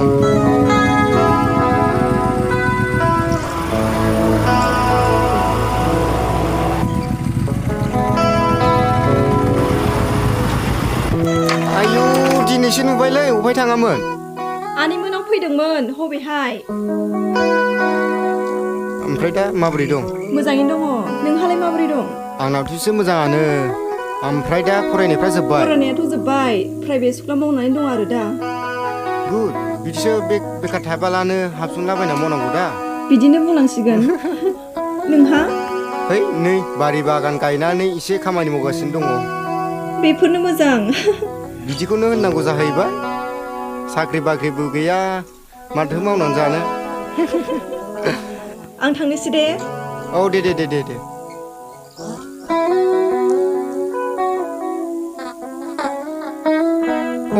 आयु दिनैसो नुबायलै अबहाय थाङामोन आनै मोनाव फैदोंमोन हबेहाय ओमफ्राय दा माबोरै दं मोजाङैनो दङ नोंहालाय माबोरै दं आंनावथ'सो मोजाङानो ओमफ्राय दा फरायनायफ्रा जोब्बाय फरायनायाथ' जोब्बाय प्राइभेट स्कुलाव मावनानै दं आरो दा गुड बिदिसो बेकार थायाबालानो हाबसनलाबायना मावनांगौ दा बिदिनो बुंनांसिगोन नोंहा है नै बारि बागान गायनानै एसे खामानि मावगासिनो दङ बेफोरनो मोजां बिदिखौनो होननांगौ जाहैबाय साख्रि बाख्रिबो गैया माथो मावनानै जानो आं थांनोसै दे औ दे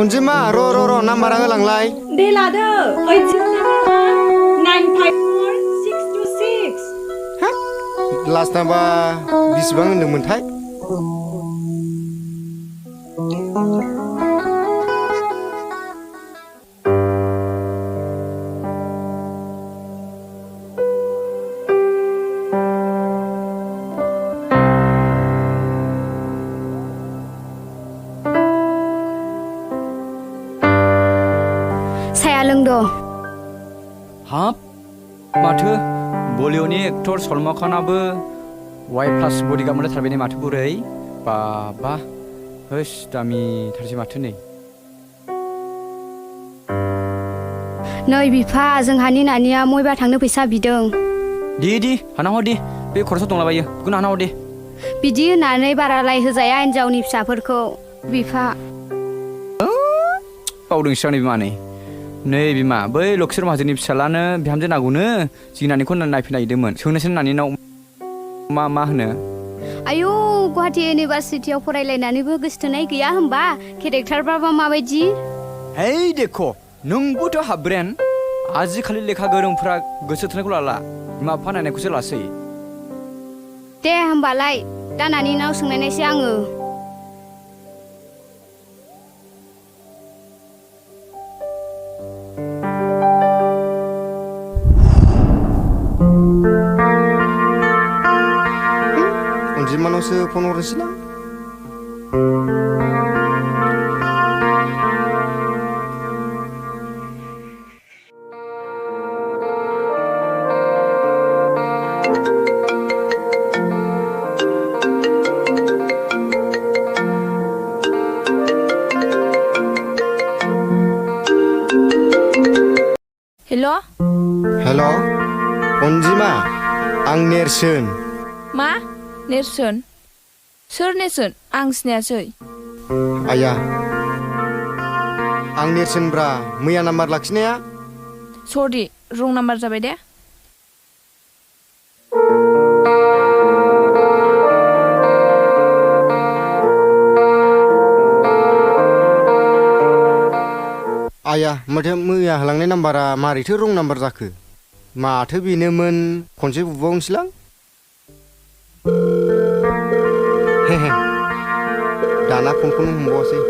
अनजिमा र' नाम्बारा होलांलाय दे लादो 8095462 लास्ट नाम्बा बिसिबां होनदोंमोनथाय सungdo हाब माथो बलिउडनि एक्टर सलमान खानाबो वाइ प्लास बडिगार्ड मोनलायथारबाय माथो बुरै बाबा होस दामिथारसै माथो नै बिफा जोंहानि नानिया मयबा थांनो फैसा बिदों दे हानांगौ दे बे खरसाव दंलाबायो बेखौनो हानांगौ दे बिदि होननानै बारालाय होजाया हिनजावनि फिसाफोरखौ बिफा बावदोंसो आंनि बिमा नै बिमा बै लक्ष्मर माहाजोननि फिसालानो बिहामजो नांगौनो जोंनानिखौ नायफैनायदोंमोन सोंनोसै नानिनाव मा होनो आयौ गुवाहाटी इउनिभार्सिटियाव फरायलायनानैबो गोसोथोनाय गैया होमबा केरेक्टारफ्राबा माबायदि है देख नोंबोथ' हाब्रेन आजिखालि लेखा गोरोंफ्रा गोसो थोनायखौ लाला बिमा बिफा नायनायखौसो लासै दे होमबालाय दा नानिनाव सोंनायनायसै आङो अनजिमानावसो फन हरनोसैलां हेल' अनजिमा आं नेरसोन मा नेरसोन सोर नेरसोन आं सिनायासै आया आं नेरसोनब्रा मैया नाम्बार लाखिनाया सरि रं नाम्बार जाबाय दे आया माथो मैया होलांनाय नाम्बारा मारैथो रं नाम्बार जाखो माथो बेनोमोन खनसे बुबावनोसैलां दाना फनखौनो हमबावासै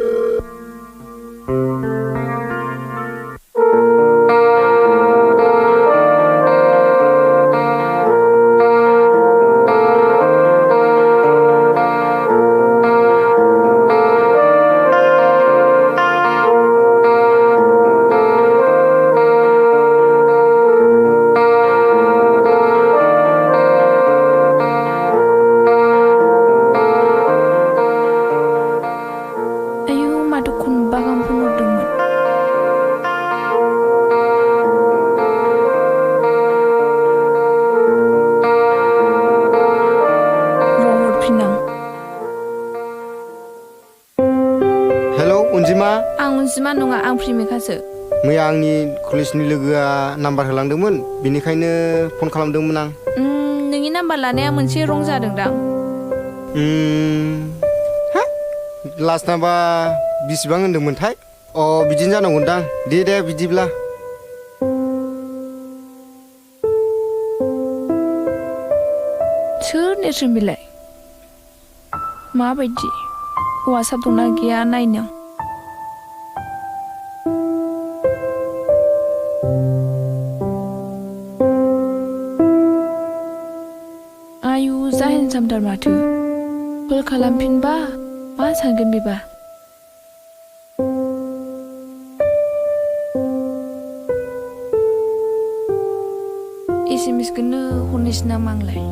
अनजिमा नङा आं प्रिमिकासो मैया आंनि कलेजनि लोगोआ नाम्बार होलांदोंमोन बेनिखायनो फन खालामदोंमोन आं नोंनि नाम्बार लानाया मोनसे रं जादोंदां लास्ट नाम्बार बिसिबां होनदोंमोनथाय बिदिनो जानांगौदां दे बिदिब्ला सोर नेरसोन बिलाय माबायदि वाट्सएप दंना गैया नायनो सानथामथार माथो कल खालामफिनबा मा सानगोन बेबा एसएमएसखौनो हरनोसै नामा आंलाय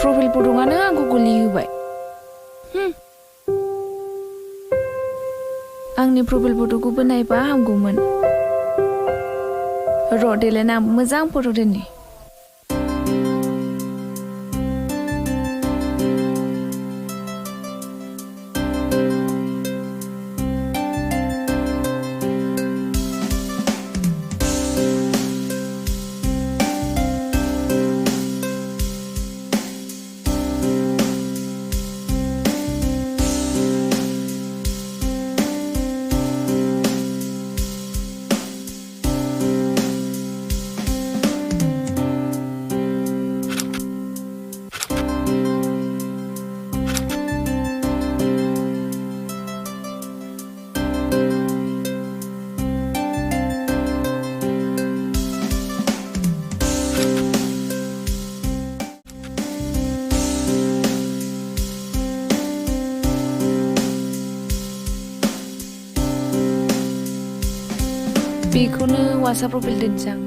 प्रफाइल फट'आनो आंखौ गलि होबाय आंनि प्रफाइल फट'खौबो नायबा हामगौमोन र' देलाय ना मोजां फट' दोननि बेखौनो वाट्सएप प्रफाइल दोनसै आं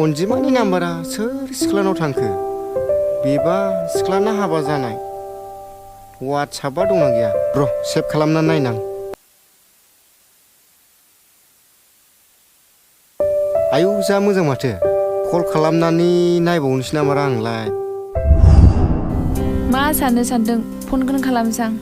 अनजिमानि नाम्बारा सोर सिख्लानाव थांखो बेबा सिख्लाना हाबा जानाय वाट्सएपआ दंना गैया र' सेभ खालामना नायनां आयौ जा मोजां माथो कल खालामनानै नायबावनोसै नामारा आंलाय मा साननो सानदों फनखौनो खालामसै आं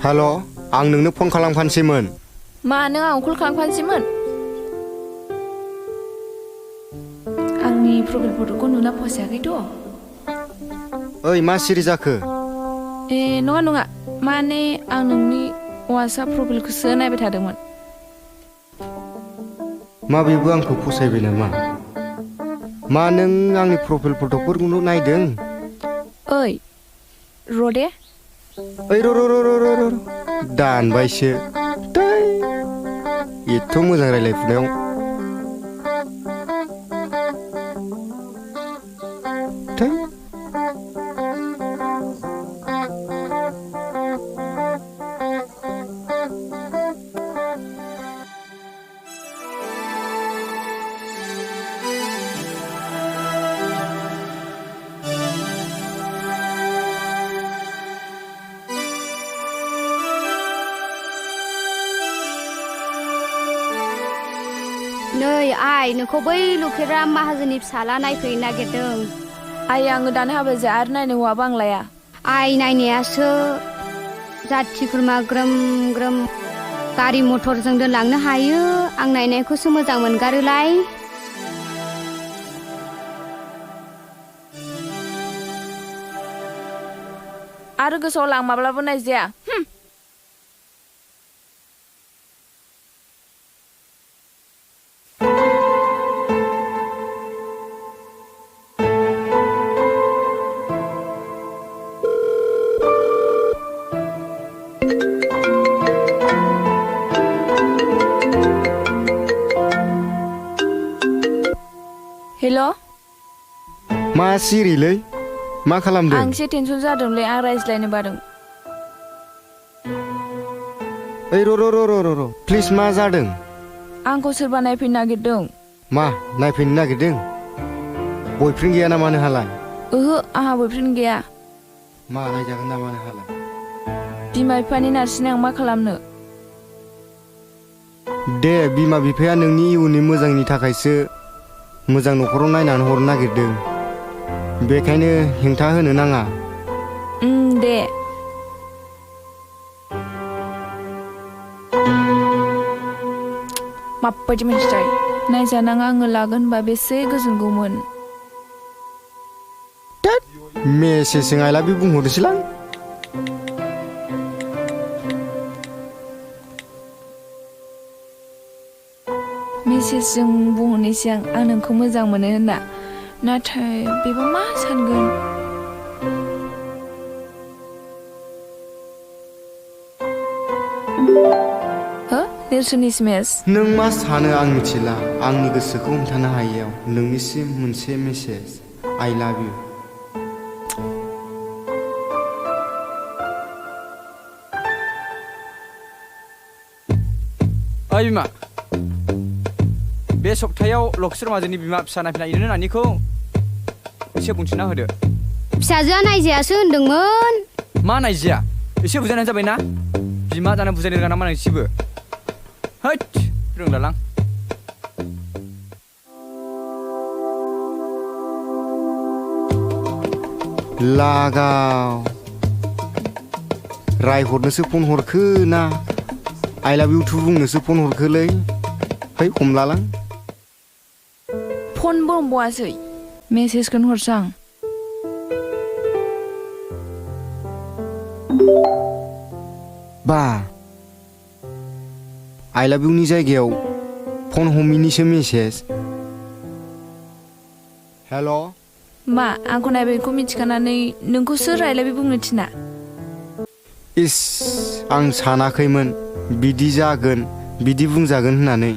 हेल' आं नोंनो फन खालामखानोसैमोन मा नों आंखौ कल खालामखानोसैमोन आंनि प्रफाइल फट'खौ नुना फसायाखैथ' ओइ मा सिरि जाखो ए नङा नङा माने आं नोंनि वाट्सएप प्रफाइलखौसो नायबाय थादोंमोन मा बेबो आंखौ फसायबाय नामा मा नों आंनि प्रफाइल फट'फोरखौनो नायदों ओइ र' दे ओइ र' दानबायसो एथ' मोजां रायलायफुनायाव नै आइ नोंखौ बै लुखेरा माहाजोननि फिसाला नायफैनो नागिरदों आइ आङो दानो हाबा जाया आरो नायनो हौवाबो आं लाया आइ नायनायासो जाथि खुरमा ग्रोम ग्रोम गारि मथरजों दोनलांनो हायो आं नायनायखौसो मोजां मोनगारोलाय आरो गोसोआव लां माब्लाबो नायजाया हेल' मा सिरिलै मा खालामदों आं एसे टेनसन जादोंलै आं रायज्लायनो बादों ओइ र' प्लिज मा जादों आंखौ सोरबा नायफैनो नागिरदों मा नायफैनो नागिरदों बयफ्रेन्ड गैया नामा नोंहालाय ओहो आंहा बयफ्रेन्ड गैया मा नायजागोन नामा नोंहालाय बिमा बिफानि नारसिननाय आं मा खालामनो दे बिमा बिफाया नोंनि इयुननि मोजांनि थाखायसो मोजां न'खराव नायनानै हरनो नागिरदों बेखायनो हेंथा होनो नाङा दे माबायदि मिथिबाय नायजानाङा आङो लागोन होनबा बेसे गोजोनगौमोन मेसेजजों आइ लाभ इउ बुंहरनोसैलां मेसेजजों बुंहरनोसै आं नोंखौ मोजां मोनो होनना नाथाय बेबा मा सानगोन हो नेरसोन एसएमएस नों मा सानो आं मिथिला आंनि गोसोखौ हमथानो हायैयाव नोंनिसिम मोनसे मेसेज आइ लाभ इउ ओइ बिमा बे सप्तायाव लक्सर माजोनि बिमा फिसा नायफैनो नानिखौ एसे बुंथिना होदो फिसाजोआ नायजायासो होनदोंमोन मा नायजिया एसे बुजायनाय जाबायना बिमा जाना बुजायनो रोङा नामा नोंसिबो हैद रोंलालां लागाव रायहरनोसो फन हरखो ना आइ लाभ इउ टु बुंनोसो फन हरखोलै है हमलालां फनबो हमबावासै मेसेजखौनो हरसां बा आइ लाभ इउ नि जायगायाव फन हमिनिसो मेसेज हेल' मा आंखौ नायबायखौ मिथिखानानै नोंखौ सोर रायलायबाय बुंनो थिना इस आं सानाखैमोन बिदि जागोन बिदि बुंजागोन होननानै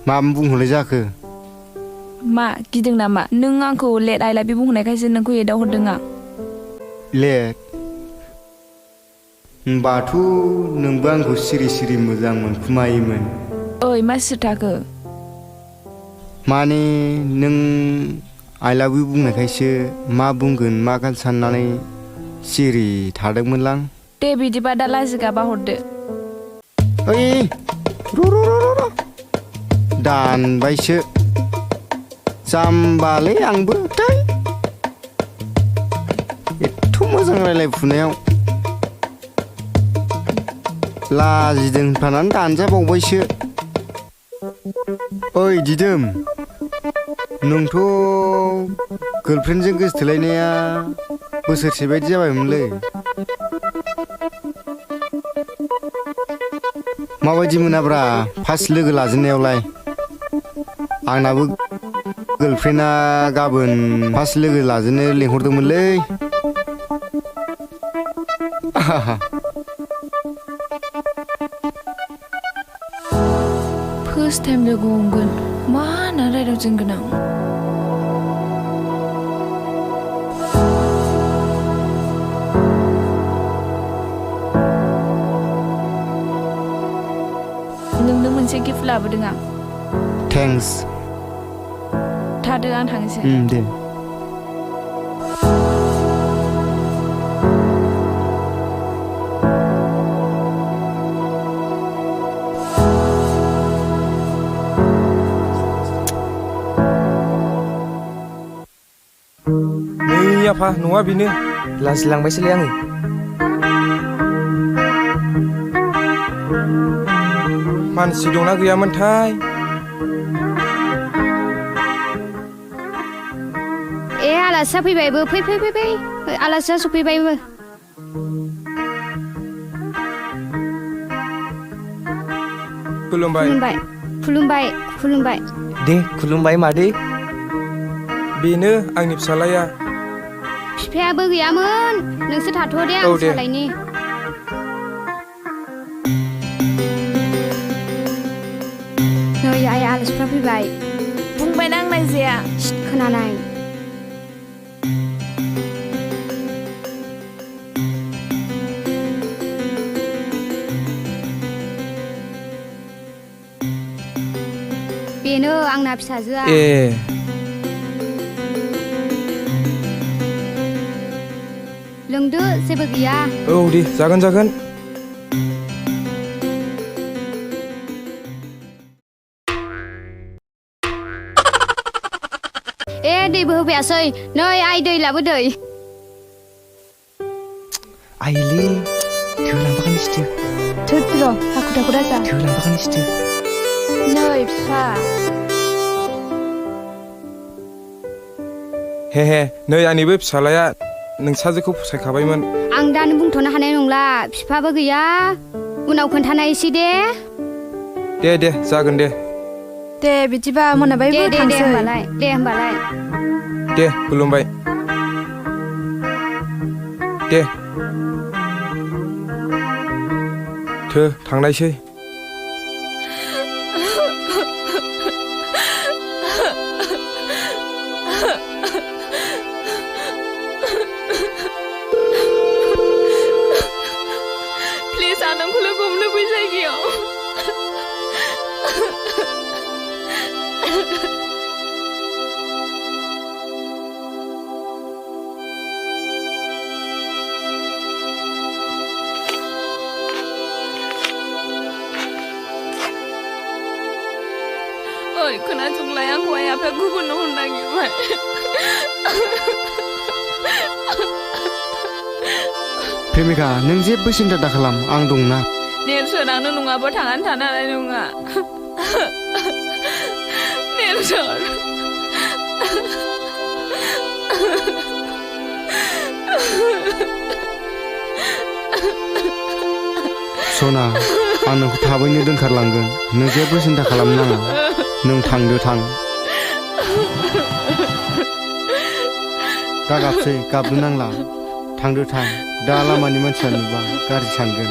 मा बुंहरनाय जाखो मा गिदों नामा नों आंखौ लेट आइ लाभ इउ बुंहरनायखायसो नोंखौ एदाव हरदों आं लेट होनबाथ' नोंबो आंखौ सिरि सिरि मोजां मोनखुमायोमोन ओइ मा सिरथाखो माने नों आइ लाभ इउ बुंनायखायसो मा बुंगोन मा गान साननानै सिरि थादोंमोनलां दे बिदिबा दा लाजिगाबा हरदो ओइ र' दानबायसो जाम्बालै आंबो थै एथ' मोजां रायलायफुनायाव लाजिदों होनफ्लानानै दानजाबावबायसो ओइ दिदोम नोंथ' गार्लफ्रेन्डजों गोसोथोलायनाया बोसोरसे बायदि जाबायमोनलै माबायदि मोनाब्रा फार्स्ट लोगो लाजेननायावलाय आंनाबो गार्लफ्रेन्डआ गाबोन फार्स्ट लोगो लाजेननो लिंहरदोंमोनलै फार्स्ट टाइम लोगो हमगोन मा होनना रायदावजेनगोन आं नोंनो मोनसे गिफ्ट लाबोदों आं थेंक्स थादो आं थांनोसै दे नै आफा न'आ बेनो लाजिलांबायसोलै आङो मानसि दंना गैयामोनथाय ए आलासिया फैबायबो फै आलासिया सफैबायबो खुलुमबाय दे खुलुमबाय मादै बेनो आंनि फिसालाया बिफायाबो गैयामोन नोंसोर थाथ' दे आं सालायनि नै आइ आलासिफ्रा फैबाय बुंबायना आं नायजाया खोनानाय बेनो आंना फिसाजोआ ए लोंदो जेबो गैया औ दे जागोन ए दैबो होफैयासै नै आइ दै लाबो दै आइलै थोलांबाखान सिथो र' हाखु दाखु दाजा थोलांबाखान सिथो नै फिफा हे हे नै आंनिबो फिसालाया नोंसाजोखौ फसायखाबायमोन। आं दानो बुंथ'नो हानाय नंला बिफाबो गैया उनाव खोन्थानायसै दे। दे जागोन दे। दे बिदिबा मोनाबायबो दे थांसै। होमबालाय दे खुलुमबाय। दे थांनायसै। प्लिज आं नोंखौ लोगो हमनो बै जायगायाव। ओइ खोनासंलाय आंखौ आइ आफाया गुबुननो हरनो नागिरबाय। प्रेमिका नों जेबो सिन्था दा खालाम आं दंना। नेरसोनानो नङाबा थांनानै थानो हानाय नङा। नेरसोन सना आं नोंखौ थाबैनो दोनखारलांगोन नों जेबो सिन्था खालामनाङा नों थां दा गाबसै गाबनो नांला थां दा लामानि मानसिया नुबा गाज्रि सानगोन।